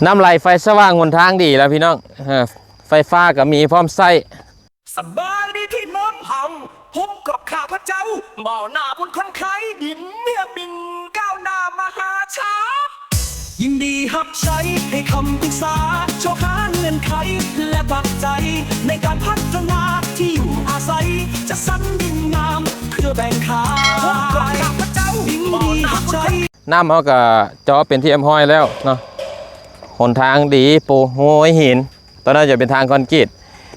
ນ້ຳໄຫຼໄຟສະຫວ່າງຫົນທາງດີແລ້ວພີ່ນ້ອງ ເອີ ໄຟຟ້າກໍມີພ້ອມໃຊ້. ສະບາຍດີພີ່ນ້ອງເຮົາ ພົບກັບຂ້າພະເຈົ້າ ໝໍໜ້າບຸນຄົນຂາຍດິນ ເມືອງມິນ ກ້າວໜ້າມະຫາຊາ ຍິນດີຮັບໃຊ້ໃຫ້ຄຳປຶກສາ ຊອກຫາເງື່ອນໄຂ ແລະປັດໄຈ ໃນການພັດທະນາທີ່ຢູ່ອາໄສ ຈັດສັນດິນງາມເພື່ອແບ່ງຂາຍ ພົບກັບຂ້າພະເຈົ້າ ຍິນດີຮັບໃຊ້. ນ້ຳເຮົາກໍເຈາະເປັນທີ່ຮຽບຮ້ອຍແລ້ວເນາະ ຫົນທາງດີ ປູໂຮຍຫີນ ຕອນນັ້ນຈະເປັນທາງຄອນກຣີດ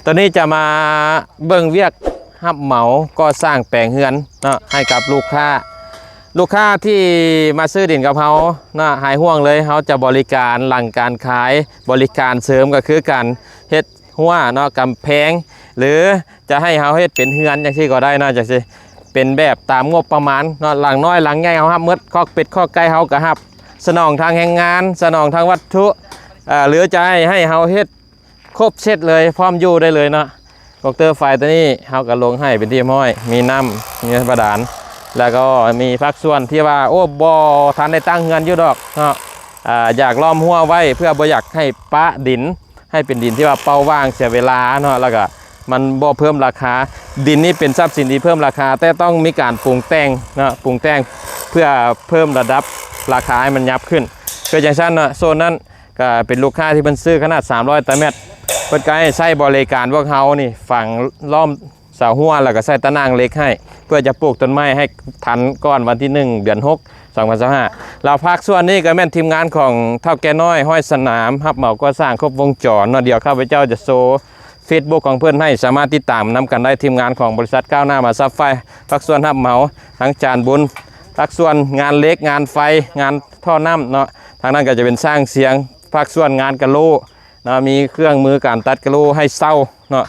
ຕອນນີ້ຈະມາເບິ່ງວຽກຮັບເໝົາກໍ່ສ້າງແປງເຮືອນເນາະ ໃຫ້ກັບລູກຄ້າ ລູກຄ້າທີ່ມາຊື້ດິນກັບເຮົາເນາະ ຫາຍຫ່ວງເລີຍ ເຮົາຈະບໍລິການຫຼັງການຂາຍ ບໍລິການເສີມກໍຄືການເຮັດຮົ້ວເນາະ ກຳແພງ ຫຼືຈະໃຫ້ເຮົາເຮັດເປັນເຮືອນຈັ່ງຊີ້ກໍໄດ້ເນາະ ຈັ່ງຊີ້ເປັນແບບຕາມງົບປະມານເນາະ ຫຼັງນ້ອຍຫຼັງໃຫຍ່ເຮົາຮັບໝົດ ຄອກເປັດຄອກໄກ່ເຮົາກໍຮັບ ສະໜອງທາງແຮງງານ ສະໜອງທາງວັດຖຸ ເອີ ຫຼືຈະໃຫ້ ໃຫ້ເຮົາເຮັດ ຄົບເຊັດເລີຍ ພ້ອມຢູ່ໄດ້ເລີຍເນາະ ບລັອກເຕີໄຟໂຕນີ້ເຮົາກໍລົງໃຫ້ເປັນທີ່ຮຽບຮ້ອຍ ມີນ້ຳ ມີບາດານ ແລ້ວກໍມີພາກສ່ວນທີ່ວ່າ ໂອ້ ບໍ່ທັນໄດ້ຕັ້ງເຮືອນຢູ່ດອກເນາະ ອາ ຢາກລ້ອມຮົ້ວໄວ້ ເພື່ອບໍ່ຢາກໃຫ້ປະດິນ ໃຫ້ເປັນດິນທີ່ວ່າເປົ່າວ່າງເສຍເວລາເນາະ ແລ້ວກໍມັນບໍ່ເພີ່ມລາຄາ ດິນນີ້ເປັນຊັບສິນທີ່ເພີ່ມລາຄາ ແຕ່ຕ້ອງມີການປຸງແຕ່ງເນາະ ປຸງແຕ່ງເພື່ອເພີ່ມລະດັບລາຄາໃຫ້ມັນຫຍັບຂຶ້ນ ຄືຈັ່ງຊັ້ນເນາະ ໂຊນນັ້ນ ກໍເປັນລູກຄ້າທີ່ເພິ່ນຊື້ຂະໜາດສາມຮ້ອຍຕາແມັດ ເພິ່ນກໍໃຫ້ໃຊ້ບໍລິການພວກເຮົານີ້ ຝັງລ້ອມເສົາຮົ້ວ ແລ້ວກໍໃສ່ຕາໜ່າງເຫຼັກໃຫ້ ເພື່ອຈະປູກຕົ້ນໄມ້ໃຫ້ທັນກ່ອນວັນທີໜຶ່ງ ເດືອນຫົກ ສອງພັນຊາວຫ້າ ແລ້ວພາກສ່ວນນີ້ກໍແມ່ນທີມງານຂອງເຖົ້າແກ່ນ້ອຍ ຮ້ອຍສະໜາມ ຮັບເໝົາກໍ່ສ້າງຄົບວົງຈອນເນາະ ດຽວຂ້າພະເຈົ້າຈະໂຊ ເຟສບຸກຂອງເພິ່ນໃຫ້ ສາມາດຕິດຕາມນຳກັນໄດ້ ທີມງານຂອງບໍລິສັດກ້າວໜ້າມະຫາຊັບ ຝ່າຍພາກສ່ວນຮັບເໝົາ ທັງຈານບຸນ ພາກສ່ວນງານເຫຼັກ ງານໄຟ ງານທໍ່ນ້ຳເນາະ ທາງນັ້ນກໍຈະເປັນຊ່າງສຽງ ພາກສ່ວນງານກະໂຫຼເນາະ ມີເຄື່ອງມືການຕັດກະໂຫຼໃຫ້ເຊົ່າເນາະ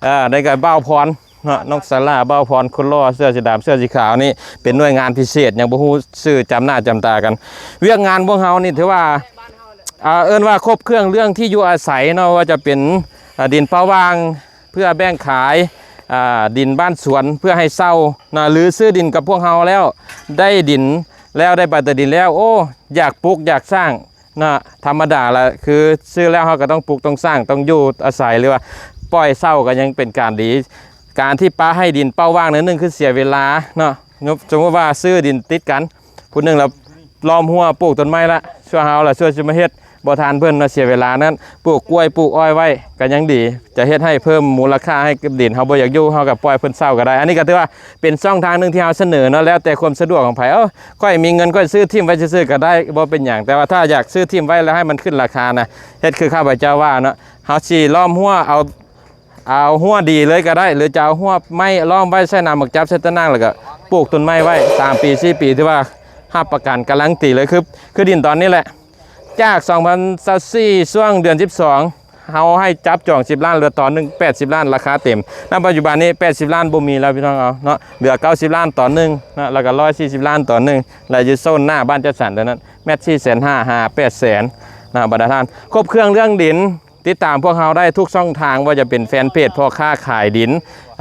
ເອີ ແລ້ວກໍບ່າວພອນເນາະ ນ້ອງສາລາ ບ່າວພອນ ຄົນຫຼໍ່ ເສື້ອສີດຳ ເສື້ອສີຂາວນີ້ ເປັນໜ່ວຍງານພິເສດ ຍັງບໍ່ຮູ້ຊື່ຈຳໜ້າຈຳຕາກັນ ວຽກງານພວກເຮົານີ້ຖືວ່າ ອ່າ ເອີ້ນວ່າຄົບເຄື່ອງເລື່ອງທີ່ຢູ່ອາໄສເນາະ ວ່າຈະເປັນ ອ່າ ດິນເປົ່າວ່າງເພື່ອແບ່ງຂາຍ ອ່າ ດິນບ້ານສວນເພື່ອໃຫ້ເຊົ່ານະ ຫຼືຊື້ດິນກັບພວກເຮົາແລ້ວ ໄດ້ດິນແລ້ວ ໄດ້ໃບຕາດິນແລ້ວ ໂອ້ ຢາກປຸກຢາກສ້າງນະ ທຳມະດາລະ ຄືຊື້ແລ້ວເຮົາກໍຕ້ອງປຸກຕ້ອງສ້າງ ຕ້ອງຢູ່ອາໄສ ຫຼືວ່າປ່ອຍເຊົ່າກໍຍັງເປັນການດີ ການທີ່ປະໃຫ້ດິນເປົ່າວ່າງນັ້ນ ໜຶ່ງຄືເສຍເວລາເນາະ ສົມມຸດວ່າຊື້ດິນຕິດກັນ ຜູ້ໜຶ່ງລະລ້ອມຮົ້ວປູກຕົ້ນໄມ້ລະ ຊົ່ວເຮົາລະຊົ່ວຊິມາເຮັດ ບໍ່ທັນເພິ່ນລະເສຍເວລານັ້ນ ປູກກ້ວຍປູກອ້ອຍໄວ້ກໍຍັງດີ ຈະເຮັດໃຫ້ເພີ່ມມູນລະຄ່າໃຫ້ດິນເຮົາ ບໍ່ຢາກຢູ່ເຮົາກໍປ່ອຍເພິ່ນເຊົ່າກໍໄດ້ ອັນນີ້ກໍຖືວ່າເປັນຊ່ອງທາງໜຶ່ງທີ່ເຮົາສະເໜີເນາະ ແລ້ວແຕ່ຄວາມສະດວກຂອງໃຜ ເອີ ຂ້ອຍມີເງິນຂ້ອຍຊື້ຖິ້ມໄວ້ຊື່ໆກໍໄດ້ ບໍ່ເປັນຫຍັງ ແຕ່ວ່າຖ້າຢາກຊື້ຖິ້ມໄວ້ແລ້ວໃຫ້ມັນຂຶ້ນລາຄານະ ເຮັດຄືຂ້າພະເຈົ້າວ່າເນາະ ເຮົາຊິລ້ອມຮົ້ວເອົາ ເອົາຮົ້ວດີເລີຍກໍໄດ້ ຫຼືຈະເອົາຮົ້ວໄມ້ລ້ອມໄວ້ ໃສ່ໜາມໝາກຈັບ ໃສ່ຕາໜ່າງ ແລ້ວກໍປູກຕົ້ນໄມ້ໄວ້ ສາມປີ ສີ່ປີ ຖືວ່າຮັບປະກັນກາຣັນຕີເລີຍ ຄື ຄືດິນຕອນນີ້ແຫຼະ ຈາກສອງພັນຊາວສີ່ ຊ່ວງເດືອນສິບສອງ ເຮົາໃຫ້ຈັບຈອງສິບລ້ານ ເຫຼືອຕອນໜຶ່ງ ແປດສິບລ້ານ ລາຄາເຕັມ ນຳປັດຈຸບັນນີ້ ແປດສິບລ້ານບໍ່ມີແລ້ວພີ່ນ້ອງເຮົາເນາະ ເຫຼືອເກົ້າສິບລ້ານຕອນໜຶ່ງເນາະ ແລ້ວກໍຮ້ອຍສີ່ສິບລ້ານຕອນໜຶ່ງ ແລະຢູ່ໂຊນໜ້າບ້ານຈັດສັນຕົວນັ້ນ ແມັດສີ່ແສນຫ້າ ຫາແປດແສນ ນະ ບັນດາທ່ານ ຄົບເຄື່ອງເລື່ອງດິນ ຕິດຕາມພວກເຮົາໄດ້ທຸກຊ່ອງທາງ ບໍ່ວ່າຈະເປັນແຟນເພຈພໍ່ຄ້າຂາຍດິນ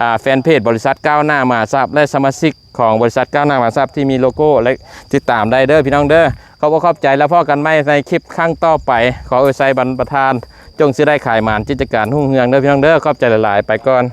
ອ່າ ແຟນເພຈບໍລິສັດກ້າວໜ້າມະຫາຊັບ ແລະສະມາຊິກຂອງບໍລິສັດກ້າວໜ້າມະຫາຊັບທີ່ມີໂລໂກ້ ແລະຕິດຕາມໄດ້ເດີພີ່ນ້ອງເດີ ຂອບອົກຂອບໃຈ ແລ້ວພໍ້ກັນໃໝ່ໃນຄລິບຄັ້ງຕໍ່ໄປ ຂໍອວຍໄຊບັນປະທານ ຈົ່ງຊິໄດ້ຂາຍໝານ ກິດຈະການຮຸ່ງເຮືອງເດີພີ່ນ້ອງເດີ ຂອບໃຈຫຼາຍໆ ໄປກ່ອນ.